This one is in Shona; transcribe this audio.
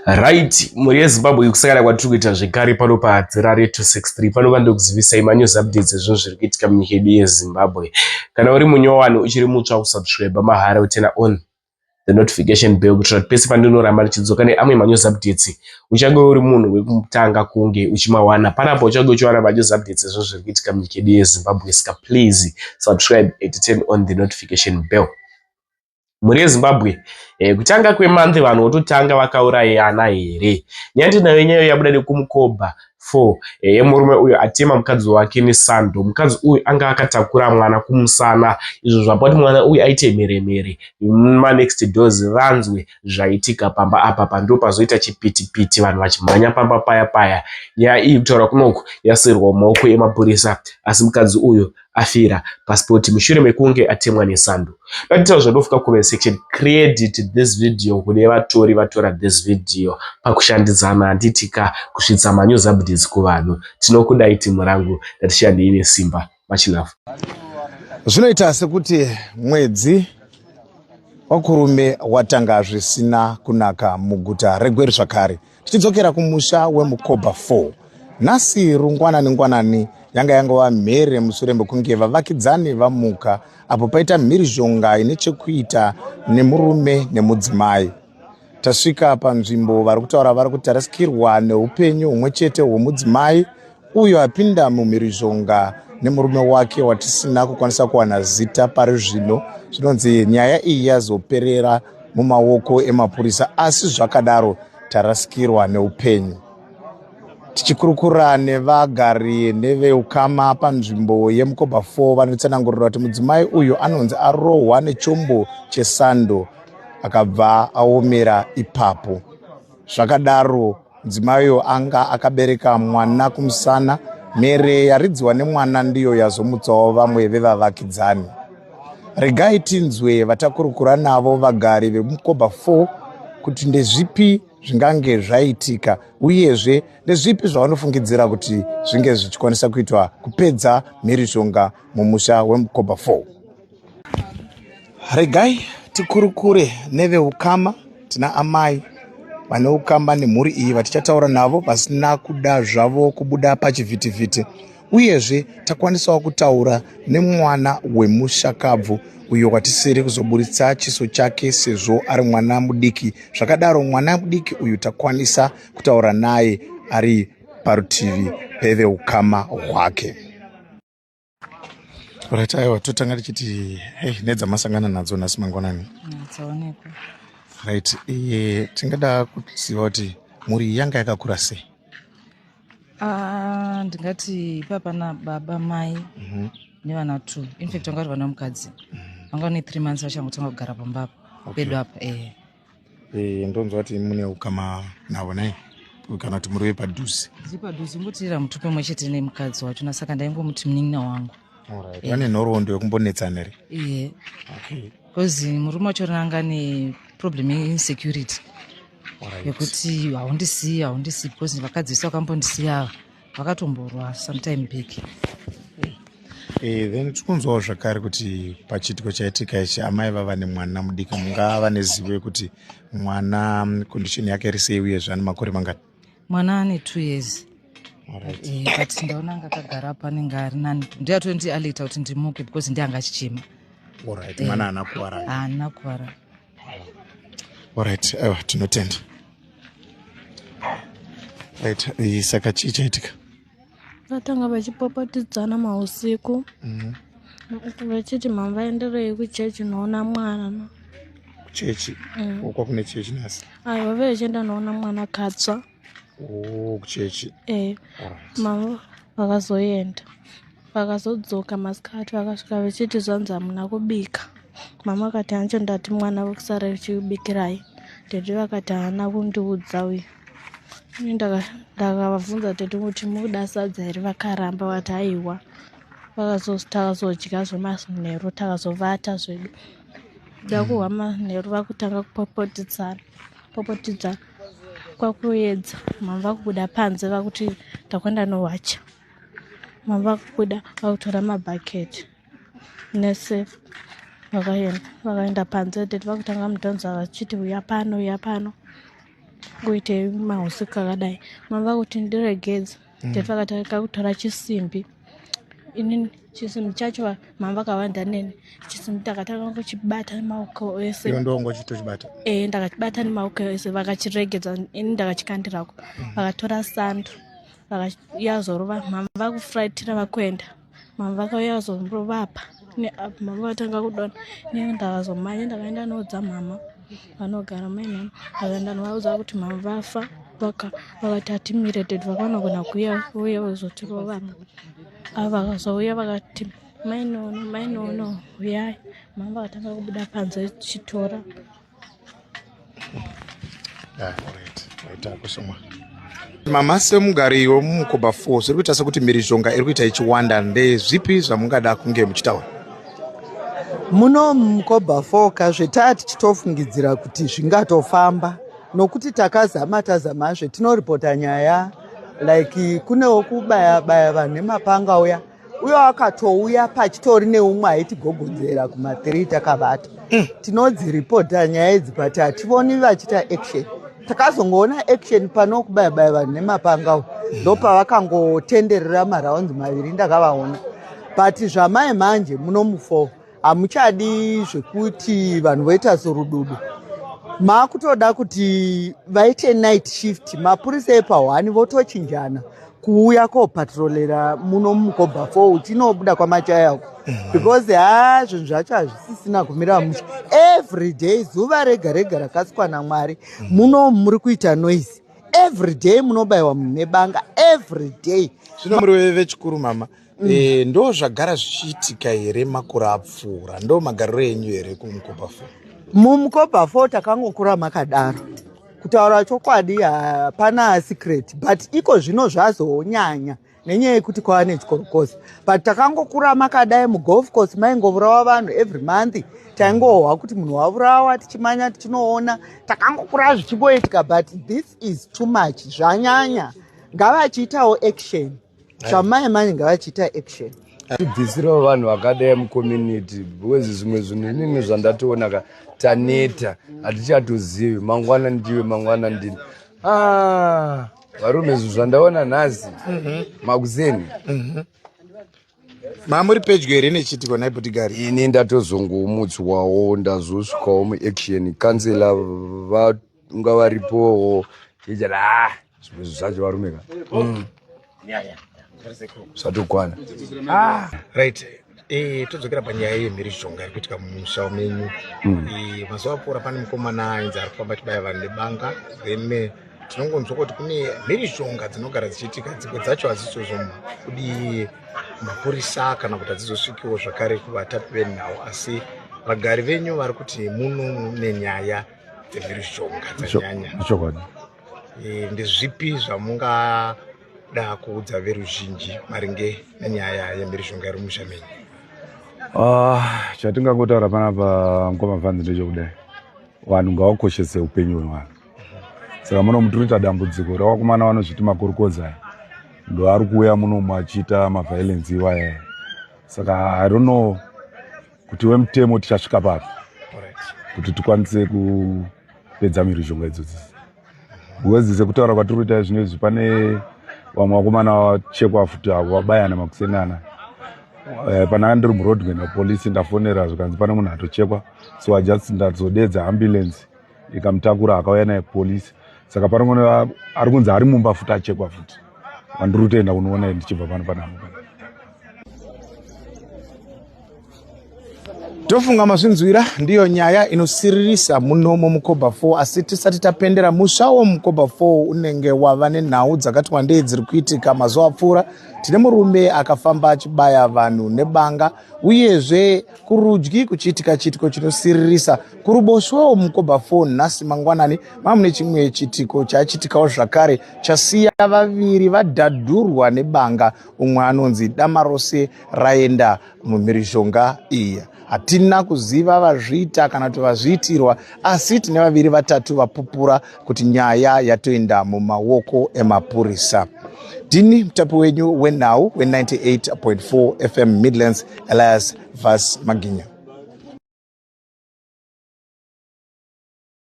Right, mhuri yeZimbabwe, kusangana kwatiri kuita zvekare pano paHadzirare 263. Pano vandokuzivisai manews updates ezvinhu zviri kuitika munyika yedu yeZimbabwe. Kana uri munyowani, uchiri mutsva, kusubscribe mahara, uturn on the notification bell, kuitira kuti pese pandinoramba ndichidzoka neamwe manews updates, uchange uri munhu wekutanga kunge uchimawana. Panapa uchange uchiwana manews updates ezvinhu zviri kuitika munyika yedu yeZimbabwe. Saka please subscribe and turn on the notification bell. Mhuri yeZimbabwe, kutanga kwemonth vanhu vototanga vakaurayana here? Nyaya ndinayo, nyaya yabuda nekuMkoba 4, yemurume uyo atema mukadzi wake nesando. Mukadzi uyu anga akatakura mwana kumusana, izvo zvapa kuti mwana uyu aite mheremhere, manext doors vanzwe zvaitika pamba apa. Pando pazoita chipitipiti, vanhu vachimhanya pamba paya paya. Nyaya iyi, kutaura kunoku, yasirwa mumaoko emapurisa, asi mukadzi uyu afira paspot mushure mekunge atemwa nesando. Ngatitaura zvandofuka comment section. Credit this video kune vatori vatora this video pakushandidzana, handitika, kusvitsa manews updates kuvanhu. Tinokudai, timu rangu, ngatishandei nesimba. Much love. Zvinoita sekuti mwedzi waKurume watanga zvisina kunaka muguta reGweru zvakare. Tichidzokera kumusha weMukoba 4 nhasi rungwanani ngwanani, yanga yangova mhere mushure mekunge vavakidzani vamuka apo paita mhirizhonga ine chekuita nemurume nemudzimai. Tasvika panzvimbo, vari kutaura vari kuti tarasikirwa neupenyu humwe chete hwemudzimai uyo apinda mumhirizhonga nemurume wake watisina kukwanisa kuwana zita pari zvino. Zvinonzi nyaya iyi yazoperera mumaoko emapurisa, asi zvakadaro tarasikirwa neupenyu. Tichikurukura nevagari neveukama panzvimbo yeMukoba 4, vanotsanangurira kuti mudzimai uyu anonzi arohwa nechombo chesando akabva aomera ipapo. Zvakadaro mudzimai uyu anga akabereka mwana kumusana. Mhere yaridziwa nemwana ndiyo yazomutsawo vamwe vevavakidzani. Regai tinzwe vatakurukura navo, vagari veMukoba 4, kuti ndezvipi zvingange zvaitika, uyezve ndezvipi zvavanofungidzira kuti zvinge zvichikwanisa kuitwa kupedza mhirizhonga mumusha weMukoba 4. Regai tikurukure neveukama. Tina amai vane ukama nemhuri iyi vatichataura navo, vasina kuda zvavo kubuda pachivhitivhiti. Uyezve takwanisawo kutaura nemwana wemushakabvu uyo watisiri kuzoburitsa chiso chake sezvo ari mwana mudiki. Zvakadaro mwana mudiki uyu takwanisa kutaura naye ari parutivi peveukama hwake. Right, aiwa, totanga tichiti hey, nedzamasangana nadzo nhasi mangwanani. Dzaonekwa. Right, tingada kuziva kuti mhuri iyi yanga yakakura sei? Ah, ndingati ipapa baba, mai nevana two. In fact vanga vari vana mukadzi vanga vane 3 months vachangotanga kugara pamba apa pedu apa, eh. Ndonzwa kuti mune ukama navo nai, kana kuti muri vepadhuze? Ndiri padhuze, ungotirira mutupo mumwe chete nemukadzi wacho, saka ndaingomuti munin'ina wangu. Alright. Vane nhoroondo yekumbonetsana here? Iye, because murume wacho anga neproblem yeinsecurity yekuti haundisiyi, haundisiyi, because vakadzi vese vakambondisiya ava vakatomborwa sometime back. Then tikunzwawo zvakare kuti pachiitiko chaitika ichi amai vava nemwana mudiki. Mungava nezivo yekuti mwana condition yake iri sei, uyezve ane makore mangani? Mwana ane 2 years. Alright. But ndaona anga akagara apa, anenge ari nani. Ndiyatondi aleta kuti ndimuke because ndiye anga achichema. Alright. Mwana haana kuwara? Haana kuvara. Alright, aiwa, tinotenda. Right, saka chii chaitika? Vatanga vachipopotedzana mausiku, vachiti mama vaenderei kuchechi noona mwana. Kuchechi? Okwa kune chechi nhasi? Aiwa, vechienda noona mwana katsva. Oh, kuchechi. Eh. Mama vakazoenda, vakazodzoka masikati, vakasvika vachiti zvanzi hamuna kubika. Mama akati, "Hancho ndati mwana wekusara ichikubikirai." Tete vakati, "Haana kundiudza uyu." Ini ndakavabvunza tete kuti mukuda sadza here, vakaramba, vati aiwa. Takazodya zvemanheru, takazovata zvedu. Ndakuhwa manheru vakutanga kupopotedzana popotedzana, kwakuedza. Mama vakubuda panze vakuti takuenda nowacha. Mama vakubuda vakutora mabhaketi nesefu, vakaenda panze. Tete vakutanga mudhonza vachiti, "Uya pano, uya pano." kuite mahusiku akadai. Mama vakuti ndiregedze. Tete vakatanga kutora chisimbi. Inini chisimbi chacho mama vakawanda neni. Chisimbi takatanga kuchibata nemaoko ese. Iwe ndiwe chitochibata? Eh, ndakachibata nemaoko ese vakachiregedza ini ndakachikandirako. Vakatora sando. Vakayazorova mama vakufuraitira vakuenda. Mama vakauya vazorova apa neapa mama vatanga kudonha. Ini ndakazomhanya ndakaenda noudza mama vanogara mai mama. Ndakaenda novaudza kuti mama vafa vakati hatimire dad vakanogona kuuya vouya vozotirova apa. Ava vakazouya vakati mai nono mai nono huyai. Mama vakatanga kubuda panze chitora. Mama semugari wemumukoba 4 zviri kuita sekuti mhirizhonga iri kuita ichiwanda, ndezvipi zvamungada kunge muchitaura? Muno mumukoba 4 kazvetaa tichitofungidzira kuti zvingatofamba nokuti takazama tazamazve tinoripota nyaya like kunewo kubaya baya vanhu nemapanga uya uyo akatouya pachitori neumwe aitigogodzera kuma3 takavata. Tinodziripota nyaya idzi but hativoni vachiita action. Takazongoona action pano kubaya baya vanhu nemapanga uyu ndopavakangotenderera maraunzi maviri ndakavaona. But zvamai manje muno mu4 hamuchadi zvekuti vanhu voita zorududu, makutoda kuti vaite night shift, mapurisa epa1 votochinjana kuuya kopatrolera muno mumukobha 4 uchinobuda kwamachaya uko, because ha zvinhu zvacho hazvisisina kumira mushe. Every day, zuva rega rega rakasikwa naMwari, muno muri kuita noise every day, munobayiwa munhu nebanga every day. Zvino muri vechikuru mama, ndo zvagara zvichiitika here makore apfuura? Ndo magariro enyu here kumukoba 4? Mumukobha 4 takangokura makadaro. Kutaura chokwadi hapana secret, but iko zvino zvazonyanya nenyaya yekuti kwava nechikorokoza, but takangokura makadai. Mugolf course maingovurawa vanhu every month, taingohwa kuti munhu wavurawa, tichimanya tichinoona. Takangokura zvichingoitika, but this is too much, zvanyanya. Ngavachiitawo action zvamai manje, ngavachiita action. Tibvisirawo vanhu vakadai mucommunity, because zvimwe zvinhu inini zvandatoona ka, taneta, hatichatozivi mangwana ndiwe, mangwana ndini. Ah, varume, zvinhu zvandaona nhasi makuseni. Mamuri pedyo here nechiitiko nhai Bhutigari? Ini ndatozongomutswawo, ndazosvikawo muaction, kansela vanga varipowo chichati a zvimwe zvinhu zvacho varume ka zvatokwana. Right, todzokera panyaya yemhirizhonga iri kuitika mumusha menyu. Mazuva apfuura pane mukomana ainzi ari kufamba achibaya vanhu nebanga, then tinongonzwa kuti kune mhirizhonga dzinogara dzichiitika, dzimwe dzacho hadzizozobudi mapurisa kana kuti hadzizosvikiwo zvakare kuvatapi venhau, asi vagari venyu vari kuti muno mune nyaya dzemhirizhonga dzanyanya. Chokwadi. Ndezvipi zvamungada kuudza veruzhinji maringe nenyaya yemhirizhonga iri mumusha menyu? Ah, chatingangotaura panapa mukoma Bvanzi ndechekudai, vanhu ngavakoshese upenyu hwevanhu. Saka muno mutirikuita dambudziko ravakomana vanozviti makorokodza aya, ndo ari kuuya munomu achiita maviolence iwaya. Saka I don't know kuti wemutemo tichasvika papi kuti tikwanise kupedza mhirizhonga idzodzi, because sekutaura kwatiri kuita zvino izvi, pane vamwe vakomana vachekwa futi avo vabayana makusenana. Pana ndiri muroad kuenda kupolisi, ndafonera zvikanzi pane munhu atochekwa, so I just ndazodedza ambulance ikamutakura, akauya naye kupolisi. Saka pano ari kunzi ari mumba futi achekwa futi, wandiri kutoenda kunoona ndichibva pano panamo. Tofunga mazvinzwira, ndiyo nyaya inosiririsa muno mumukoba 4. Asi tisati tapendera, musha womukoba 4 unenge wava nenhau dzakati wandei dziri kuitika mazuva apfuura. Tine murume akafamba achibaya vanhu nebanga, uyezve kurudyi kuchiitika chiitiko chinosiririsa. Kuruboshwewo mukoba 4 nhasi mangwanani mamune chimwe chiitiko chachitikawo zvakare chasiya vaviri vadhadhurwa nebanga, umwe anonzi dama rose raenda mumhirizhonga iyi. Hatina kuziva vazviita kana kuti vazviitirwa, asi tine vaviri vatatu vapupura kuti nyaya yatoenda mumaoko emapurisa. Ndini mutapi wenyu wenhau we98.4 FM Midlands, Elias Vas Maginya.